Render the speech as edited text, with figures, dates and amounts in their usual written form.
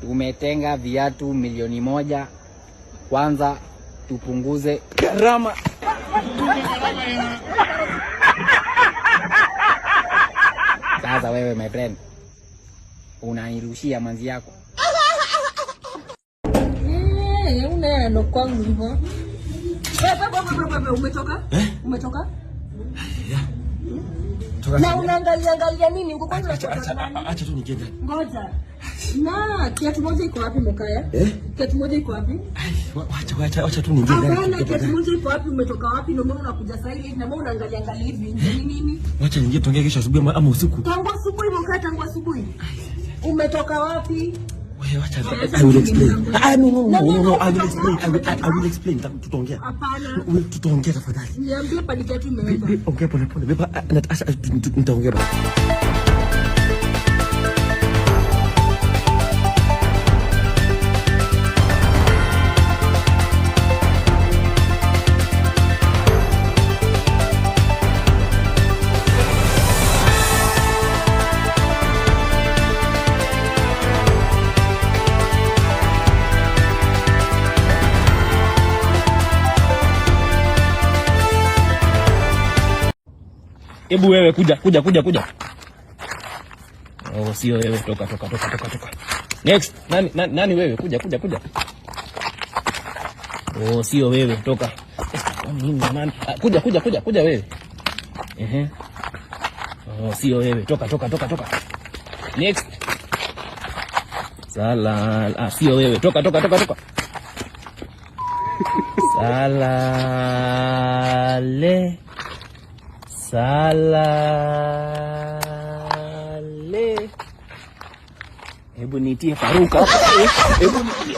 Tumetenga viatu 1 milioni kwanza tupunguze gharama. Sasa wewe, my friend, unanirushia manzi yako? Eh, unaenda kwangu hivyo. Wewe, wewe, wewe, wewe, umetoka? Umetoka? Na unaangalia angalia nini huko kwanza? Acha unatoka acha nani? Acha tu niingie ndani. Ngoja. Na kiatu moja iko wapi, Mokaya? Eh? Kiatu moja iko wapi? Ai, wacha wacha wacha tu niingie ndani. Hapana, kiatu moja iko wapi? Umetoka wapi? Ndio maana unakuja sasa hivi na mbona unaangalia angalia hivi nje ni nini? Wacha niingie, tuongee kesho asubuhi ama usiku. Tangu asubuhi, Mokaya, tangu asubuhi. Umetoka wapi? Wewe wacha, I will explain. Ah, no, no, no, no, no, I will explain. I will explain. Tutaongea. Hapana. Wewe, tutaongea tafadhali. Niambie pale kiatu imeenda. Babe, ongea pole pole. Babe, acha nitaongea basi. Hebu wewe kuja, kuja, kuja, kuja. Oh, sio wewe, toka, toka, toka, toka, toka. Next, nani nani, nani wewe? Kuja, kuja, kuja. Oh, sio wewe, toka. Nini nani? Ah, kuja, kuja, kuja, kuja wewe. Ehe. Oh, sio wewe, toka, toka, toka, toka. Next. Sala, ah, sio wewe, toka, toka, toka, toka. Salale. Salale. Hebu nitie Faruka hapa. Hebu nitie.